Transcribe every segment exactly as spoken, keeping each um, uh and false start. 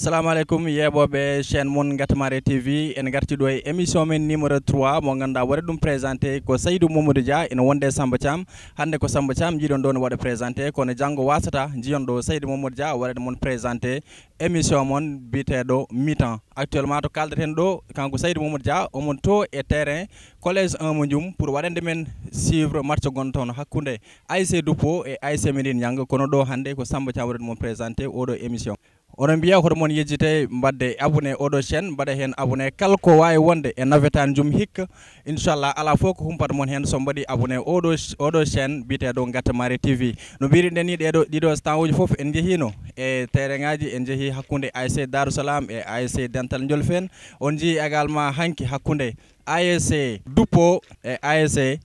Assalamu aleykum, yeeɓooɓe chaîne mon Ngatamare T V. En ngarti ɗo e émission men numéro trois, mo ngannduɗaa waɗa ɗum présenté ko Saydou Mamadou Dia, ene wonde Samba Thiam. Hannde ko Samba Thiam njiɗon ɗo no waɗa présenté, kono janngo wasata njiyon ɗo Saydou Mamadou Dia waɗa mon présenté émission mon biyeteeɗo Mi-temps. Actuellement to kaldeten ɗo, kanko Saydou Mamadou Dia, omon to e terrain collège un mo Njum pour waɗande men suivre match gonɗo toon hakkunde A S C Duppo e A S C Médine Niang. Kono ɗo hannde ko Samba Thiam waɗa mon présenté oɗo émission. Oɗon mbiya hoto mon yejjite mbaɗde abonné oɗo chaîne, mbaɗa heen abonné kala ko waawi wonde e nawetaan Njum hikka. Inchallah, alaa fof ko humpata mon heen so mbaɗi abonné oɗo, oɗo chaîne biyeteeɗo Ngatamare T V. No mbiruɗen ni, ɗeɗo, ɗiɗo temps uji fof en njehiino e terrain ngaji, en njehi hakkunde A S C Darou Salam e A S C Dental Njolfeen. On njii également hanki hakkunde A S C Duppo e A S C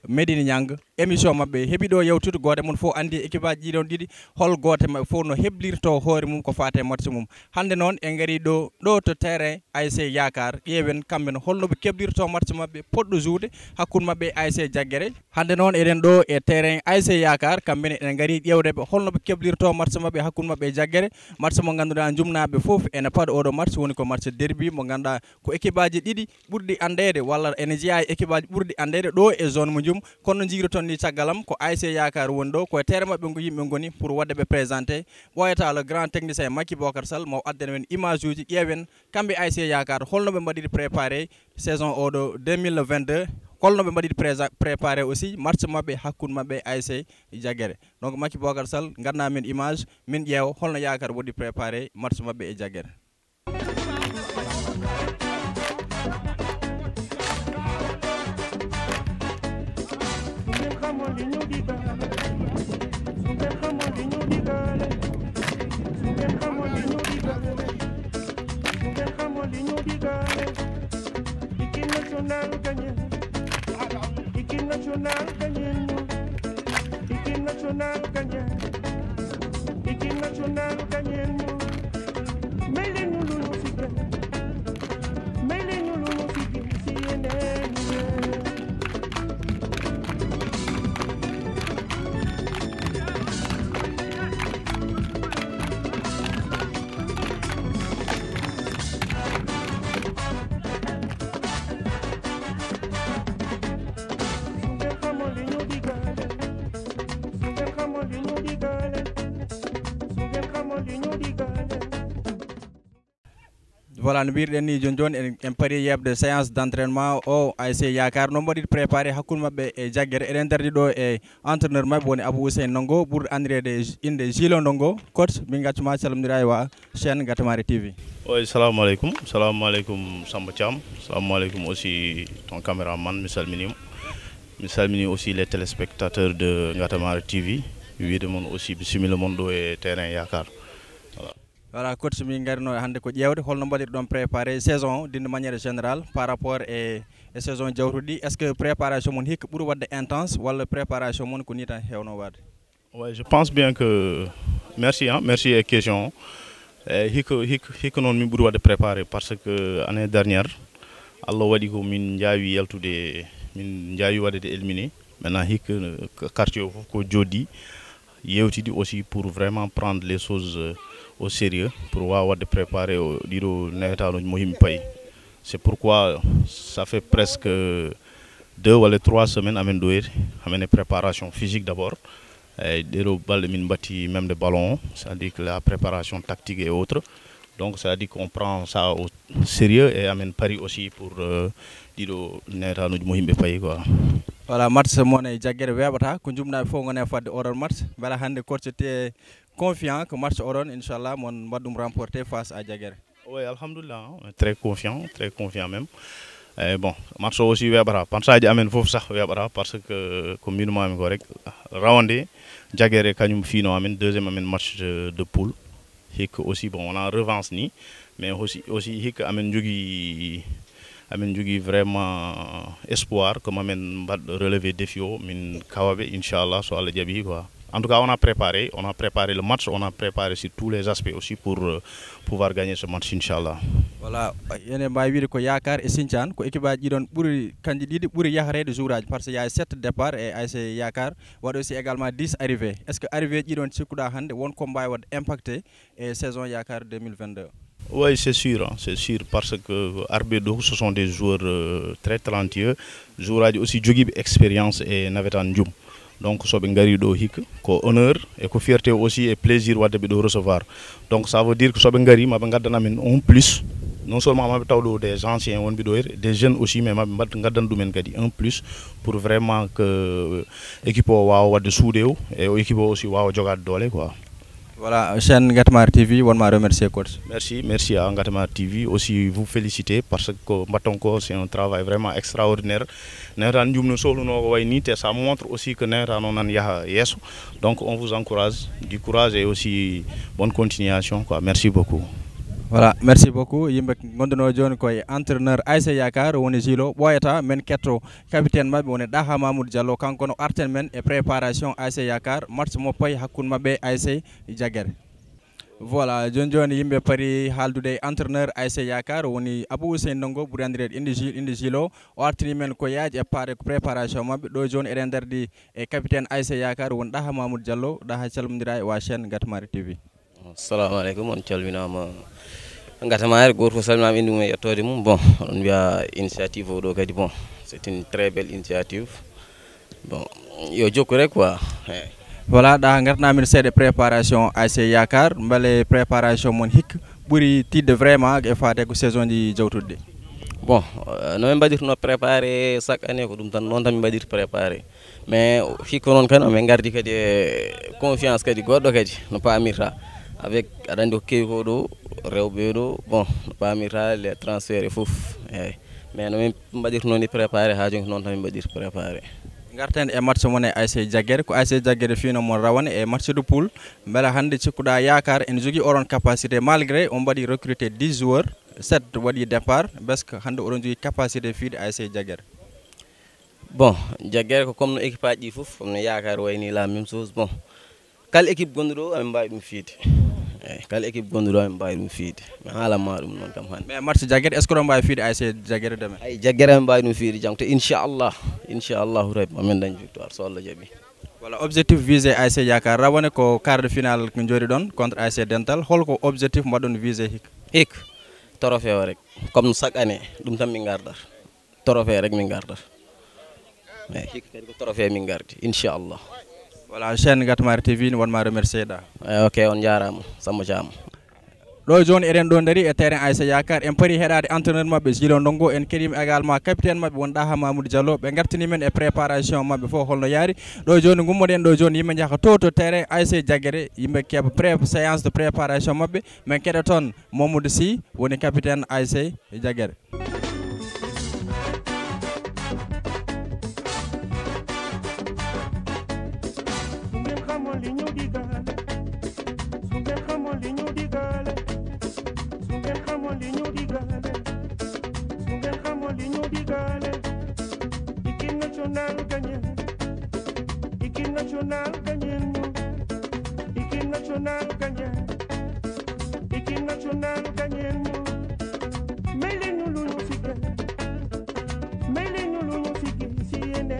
Médine Niang. Émission maɓɓe heɓi ɗo yewtude, gooto e mon fof anndi équipe aji ɗiɗon ɗiɗi, hol gooto e maɓɓe fof no heblirto hoore mum ko faati e match mum. Hannde noon en ngari ɗo, ɗo to terrain A S C Yakar, ƴeewen kamɓe ne holno ɓe keblirto match maɓɓe poɗɗo joude hakkunde maɓɓe e A S C Jaggere. Hannde noon eɗen ɗo e terrain A S C Yakar, kamɓe ne eɗen ngari ƴeewde ɓe holno ɓe keblirto match maɓɓe hakkunde maɓɓe e Jaggere. Match mo ngannduɗaa Njumnaaɓe fof ene paɗa oɗo match, woni ko match derby mo ngannduɗaa ko équipe aji ɗiɗi ɓurɗi anndeede walla ene jeyaa e équipe aji ɓurɗi anndeede ɗo e zone mo Njum. Kono no njiiruton ni caggal am ko A S C Yakar woni ɗo, ko e terrain maɓɓe ngo yimɓe ngoni pour waɗde ɓe présenté. Ɓooyata le grand technicien Macky Bocar Sall mo addana men image uji, ƴeewen kamɓe A S C Yakar holno ɓe mbaɗiri préparé saison oɗo deux mille vingt-deux, holno ɓe mbaɗiri présa-, préparé aussi match maɓɓe hakkunde maɓɓe A S C Jaggere. Donc Macky Bocar Sall, ngadna men image, min ƴeewa holno Yakar waɗi préparé match maɓɓe e Jaggere. Équipe nationale gagnée. Équipe nationale gagnée. Équipe nationale gagnée. Équipe nationale gagnée. May leen ñu lu ñu sigil. May leen ñu lu ñu sigil si yeneen yi. Su ngeen xamoon li ñu digaale. Su ngeen xamoon li ñu digaale. Su ngeen xamoon li ñu digaale. Voilà, no mbiruɗen ni, jooni jooni en, en pari yeɓde séance d'entraînement o A S C Yakar. No mbaɗi préparé hakkunde maɓɓe e Jaggere. Eɗen dardi ɗo e entraîneur maɓɓe woni Abou Hussein Ndongo, ɓurɗo anndireede e j-, innde Gilo Ndongo. Coach, min ngaccu ma calmondira e wa chaîne Ngatamare T V. Oui, salamu aleykum. Salamu aleykum Samba Thiam. Salamu aleykum aussi ton caméraman, mi salminima. Mi salmini aussi les téléspectateurs de Ngatamare T V. Wiide mon aussi bisimilla mon ɗo e terrain Yakar. Voilà. Voilà, coach, min ngarino hannde ko ƴeewde holno mbaɗirɗon préparé saison d'une manière générale par rapport e, e saison jawtuɗi. Est-ce que préparation mon hikka ɓuri waɗde intense walla préparation mon ko ni tan hewno waɗde? Ouais, je pense bien que, merci, hein, merci e question. Eh, hikka, hikka, hikka noon min ɓuri waɗde préparé parce que année dernière, Allah waɗi ko min njaawi yaltude, min njaawi waɗde éliminé. Maintenant, hikka, eh, quartier o fof ko jooɗi, yewtidi aussi pour vraiment prendre les choses, euh, au sérieux, pour waawa waɗde préparé o ɗiɗo nawetanooji mo yimɓe payi. C'est pourquoi ça fait presque deux walla trois semaines amen ɗo e, amen e préparation physique d'abord. Eyyi, ɗeɗo balɗe min mbatti memde ballon, c'est-à-dire que la préparation tactique et autres. Donc, c'est-à-dire qu'on prend ça au sérieux et amen pari aussi pour, euh, ɗiɗo nawetanooji mo yimɓe payi quoi. Voilà, match mon e Jaggere weeɓata, ko jumnaaɓe fof ngone fadde oɗon match. Mbela hannde coach te confiant ko match oɗon, inchallah, mon mbaɗ ɗum remporté face à Jaggere. Oui, alhamdulillah, hein, on est très confiant, très confiant même. Eh, bon, match o aussi weeɓata, match aji amen fof sah weeɓata, parce que ko mbinumami ko rek, rawande Jaggere kañum fiino amen, deuxième amen match de, de poule. Hikka aussi, bon, wona revanche ni, mais aussi, aussi hikka amen jogui, amen jogui vraiment espoir comme amen mbaɗ relevé défi o, min kawaɓe inchallah so Allah jaaɓi quoi. En tout cas, on a préparé, on a préparé le match, on a préparé sur tous les aspects aussi pour, euh, pouvoir gagner ce match inchallah. Voilà, ene mbawi wiide ko Yakar e Sinthiane ko équipe aji ɗiɗon ɓuuri, kanji ɗiɗi ɓuuri yahrede jour aji, parce que il y a sept départ e A S C Yakar, waɗi aussi également dix arrivé. Est-ce que arrivé ji ɗiɗon cikkuɗa hannde won ko mbawi waɗde impacté e saison Yakar deux mille vingt-deux? Oui, c'est sûr, hein, c'est sûr, parce que arbitre, ce sont des joueurs euh, très talentueux, joueurs aussi jogiiɓe expérience e nawetaan jum. Donc so ɓe ngari ɗo hik, ko honneur e ko fierté aussi e plaisir wadde ɓe ɗo recevoir. Donc ça veut dire que so ɓe ngari, maɓe ngaddan amen un plus, non seulement maɓe taw ɗo des anciens wonɓe ɗo, des jeunes aussi, mais maɓe mbad- ngaddan ɗumen kadi un plus pour vraiment que équipe o wawa wadde suuɗe o e o équipe o aussi wawa jogade doole quoi. Voilà, chaîne Ngatamari T V, wonma remercier, coach. Merci, merci à Ngatamari T V aussi, vous féliciter parce que mbatton ko c'est un travail vraiment extraordinaire. Nawetaan jum no sohluno ko way ni, te ça montre aussi que nawetaan o nan yaha yeeso. Donc on vous encourage, du courage et aussi bonne continuation quoi. Merci beaucoup. Voilà, merci beaucoup. Yimɓe gonduno joni koye entraîneur A S C Yakar woni Gilo ɓooyata, men ketto capitaine maɓɓe woni Daha Mamoudou Diallo, kanko no arten men e préparation A S C Yakar, match mo payi hakkunde maɓɓe A S C Jagere. Voilà, joni joni yimɓe pari haaldude e entraîneur A S C Yakar woni Abou Hussein Ndongo, ɓuri anndireede inde Gil, inde Gilo. O artini men ko yaaji e paare ko préparation maɓɓe. Ɗo joni eɗen ndardi e capitaine A S C Yakar woni Daha Mamoudou Diallo. Daha, calmodira e wa chaîne Ngatamari T V. Assalamu aleykum, on calminaama. Ngatamari, gooto fof salminaama innde mum e yettoode mum. Bon, oɗon mbiya initiative o ɗo kadi, bon, c'est une très belle initiative. Bon, yo jokku rek quoi. Eh. Voilà, ɗa ngartanamin seeɗa préparation A S C Yakar, mbele préparation mon hikka ɓuri tiiɗde vraiment e faade ko saison ji jawtuɗi ɗi? Bon, euh, no min mbaɗirtuno préparé chaque année, ko ɗum tan, noon tan min mbaɗirta préparé. Mais hikka noon kadi, min ngardi kadi e confiance kadi goɗɗo kadi, no paamirta. Avec, aɗa anndi ko kewi ko ɗo, rewɓe ɗo, bon, no paamirta les transferts e fof. Eyyi. Mais no min mbaɗirtuno ni préparé, haa joni ko noon tan min mbaɗirta préparé. Ngarten e match mon e A S C Jagguere. Ko A S C Jagguere fino mon rawane e match de poule. Mbela hannde cikkuɗa Yakar ene jogii oɗon capacité, malgré on mbaɗi recruté dix joueurs, sept waɗi départ, est-ce que hannde oɗon jogii capacité fiide A S C Jagguere? Bon, Jagguere ko comme no équipe aji ɗi fof, comme no Yakar wayni la même chose. Bon, kala équipe gonɗo ɗo, amin mbaawi ɗum fiide. Eyyi, kala équipe gonɗo ɗo, amin mbaawi ɗum fiide. Mi haalanma ɗum noon kam hannde. Mais match Jagguere, est-ce que oɗon mbaawi fiide A S C Jagguere demain? Ay, Jagguere amin mbaawi ɗum fiide jam. Te inchallah, inchallahu rabbi, mamin dañ victoire, so Allah jaɓi. Voilà, objectif visé A S C Yakar rawane ko quart de finale ko jooɗiɗon contre A S C Dental. Holko objectif mbaɗon visé hikka? Hikka, trophée o rek. Comme chaque année, ɗum tan min ngardata. Trophée rek min ngardata. Eyyi, hikka kadi ko trophée min ngardi, inchallah. Voilà, chaîne Ngatamari T V ne wonma remercier ɗa. Eyyi, ok, on jarama, Samba Thiam. Ɗo joni eɗen ɗo daari e terrain A S C Yakar, en paari heɗade entraîneur maɓɓe Gilo Ndongo, en keɗima également capitaine maɓɓe won Daha Mamoudou Diallo, ɓe gartini men e préparation maɓɓe fof holno yaari. Ɗo joni gummoɗen ɗo joni, yimɓe jaaha to to terrain A S C Jagguere, yimɓe keeɓa pré séance de préparation maɓɓe, min keɗa toon Mamadou Sy woni capitaine A S C Jagguere. Équipe nationale gagnée. Équipe nationale gagnée. Équipe nationale gagnée. Mele nulu nyusike. Mele nulu nyusike. Si ene.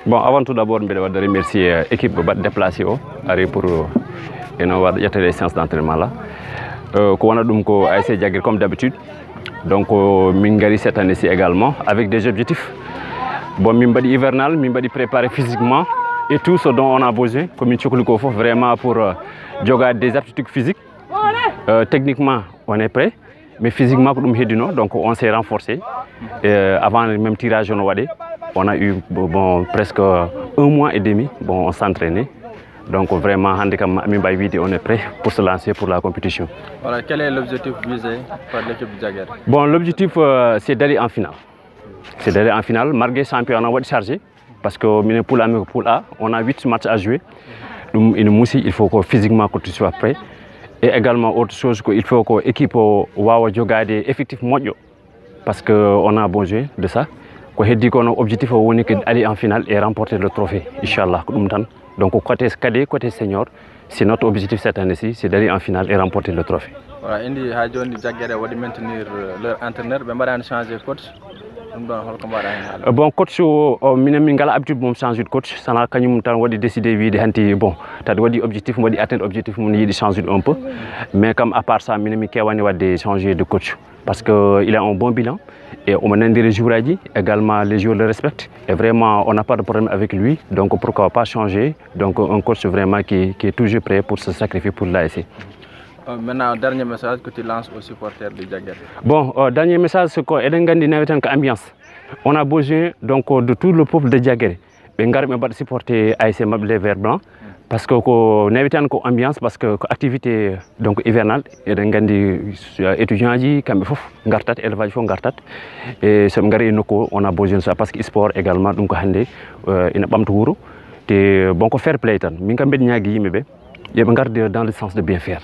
Bon, avant tout d'abord, mbiɗa waɗa remercier équipe baɗ déplacé o, ari pour eno waɗa ƴetta les séances d'entraînement là. Euh, ko wona ɗum ko A S C Jagguere comme d'habitude. Donc euh, min ngari cette année ci également avec des objectifs. Bon, min mbaɗi hivernal, min mbaɗi préparé physiquement et tout ce dont on a besoin, ko min cokli ko fof vraiment pour euh, jogade des aptitudes physiques. Euh, techniquement on est prêt, mais physiquement ko ɗum heddino, donc on s'est renforcé. Euh, avant même tirage no waɗe, on a eu bon, presque un mois et demi, bon, on s'entraînait. Donc vraiment hannde kam min mbawi wiide on est prêt pour se lancer pour la compétition. Voilà, quel est l'objectif visé par l'équipe de Jagguere? Bon, l'objectif euh, c'est d'aller en finale. C'est d'aller en finale, malgré championnat waɗi chargé, parce que minen poule amen ko poule A, on a huit matchs à jouer. Ɗum ina muusi, il faut que physiquement que tu sois prêt. Et également autre chose, que il faut que équipe o wawa jogade effectif moƴƴo, parce que on a besoin de ça. Ko heddi ko, no, objectif o woni que aller en finale et remporter le trophée, inchallah, ko ɗum tan. Donc côté cadet, côté senior, c'est notre objectif cette année-ci, c'est d'aller en finale et remporter le trophée. Voilà, indi ha joni Jaggere waɗi maintenir, euh, leur entraîneur, ɓe mbaɗani changé coach. Ɗum ɗon holko mbaɗa hen haala? Euh, bon, coach o, o, minen min ngala habitude mum changé de coach, sana kañum tan waɗi décidé wiide hanti, bon, tadi waɗi objectif mum, waɗi atteinte objectif mum, yiɗi changé un peu. Mais comme à part ça, minen min kewani waɗde changé de coach. Parce que il a un bon bilan et omo nandiri joueur aji, également les joueurs le respectent et vraiment on n'a pas de problème avec lui, donc pourquoi pas changer, donc un coach vraiment qui, qui est toujours prêt pour se sacrifier pour l'A S C. Euh, maintenant, dernier message que tu lances aux supporters de Jaggere? Bon, euh, dernier message, c'est quoi? Eɗen nganndi nawetan ko ambiance. On a besoin donc de tout le peuple de Jaggere. Ɓe ngara ɓe mbaɗa supporter A S C maɓɓe les Verts Blancs. Parce que ko nawetan ko ambiance, parce que ko activité donc hivernale, eɗen nganndi, euh, étudiant ji kamɓe fof ngartat, élève aji fof ngartat. Et so ɓe ngari e nokku o, on a besoin de ça, parce que sport également ɗum ko hannde, euh, ina ɓamta wuro. Te bon, ko fair play tan, min kam mbeɗa ñaagi yimɓe ɓe, yo ɓe ngarde dans le sens de bien faire.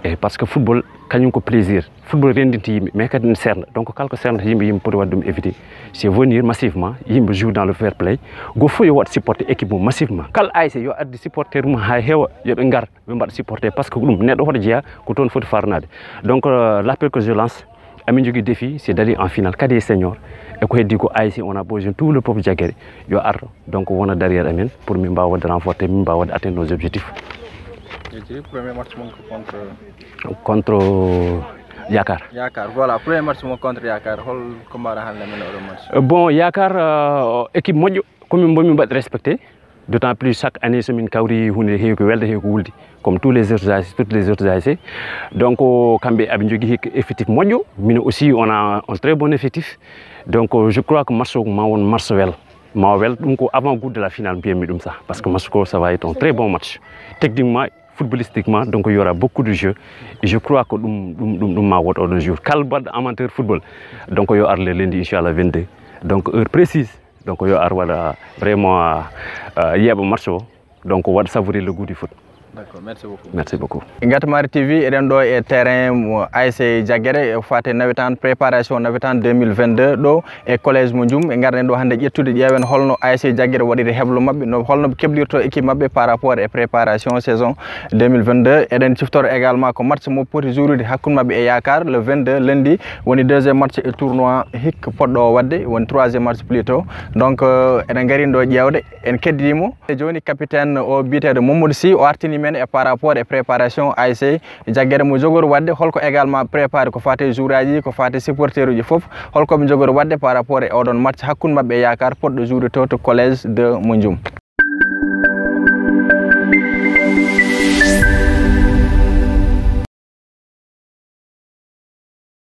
Et parce que football kañum ko plaisir, football renndinta yimɓe mais kadi ne serna. Donc kala ko sernata yimɓe, yimɓe poti waɗde ɗum éviter, c'est venir massivement, yimɓe joue dans le fair play. Go fof yo waɗ supporter équipe mum massivement, kala A S C yo addi supporter mum ha heewa, yo ɓe ngar ɓe mbaɗa supporter, parce que ɗum neɗɗo hoto jeeya ko toon foti farnade. Donc euh, l'appel que je lance, amin jogui défi, c'est d'aller en finale cadet senior. E ko heddi ko, A S C on a besoin tout le peuple Jaggere yo ar, donc wona derrière amin pour min mbawa waɗde renforcer, min mbawa waɗde atteindre nos objectifs. Eji, premier match mon ko contre? Contre Yakar. Yakar, voilà, premier match mon contre Yakar, hol ko mbaɗa hannde men oɗo match? Euh, bon, Yakar, euh, équipe moƴƴo, komin mbomi mbaɗ respecté. D'autant plus chaque année somin kawri hunde heewi ko welde, heewi ko wulde, comme tous les autres A S C, toutes les autres A S C. Donc kamɓe aɓe jogui hikka effectif moƴƴo, mino aussi on a un très bon effectif. Donc je crois que match o ma won match wel, ma wel. Ɗum ko avant goût de la finale mbiyatmi ɗum ça, parce que match ko ça va être un très bon match. Techniquement, footballistiquement, donc il y aura beaucoup de jeux. Et je crois que ɗum ɗum ɗum ɗum ma woɗ oɗo jour, kala mbaɗɗo amateur football, donc yo ar le lundi inchallah vingt-deux, donc heure précise. Donc yo ar waɗa vraiment, euh, yeeɓa match o, donc waɗa savourer le goût du foot. D'accord, merci beaucoup. Merci beaucoup. Ngatamari T V, eɗen ɗo e terrain mo A S C Jaggere, e fate nawetan, préparation nawetan deux mille vingt-deux ɗo e collège mo Djoum. E ngarɗen ɗo hannde ƴettude, ƴeewen holno A S C Jaggere waɗiri heblo maɓɓe, no, holno ɓe keblirto équipe maɓɓe par rapport e préparation saison deux mille vingt-deux. Eɗen ciftoro également ko match mo poti jourude hakkunde maɓɓe e Yakar le vingt-deux lundi, woni deuxième match e tournoi hikka poɗɗo o waɗde, woni troisième match plutôt. Donc euh, eɗen ngarino ɗo ƴeewde, en keddimo. E joni capitaine o biyeteɗo Mamadou Sy, o artini men e par rapport e préparation A S C Jaggere mo jogori waɗde, holko également préparé ko fate joueur aji, ko fate supporter uji fof, holko ɓe jogori waɗde par rapport e oɗon match hakkunde maɓɓe e Yakar poɗɗo jourude to, to collège de mo Djoum.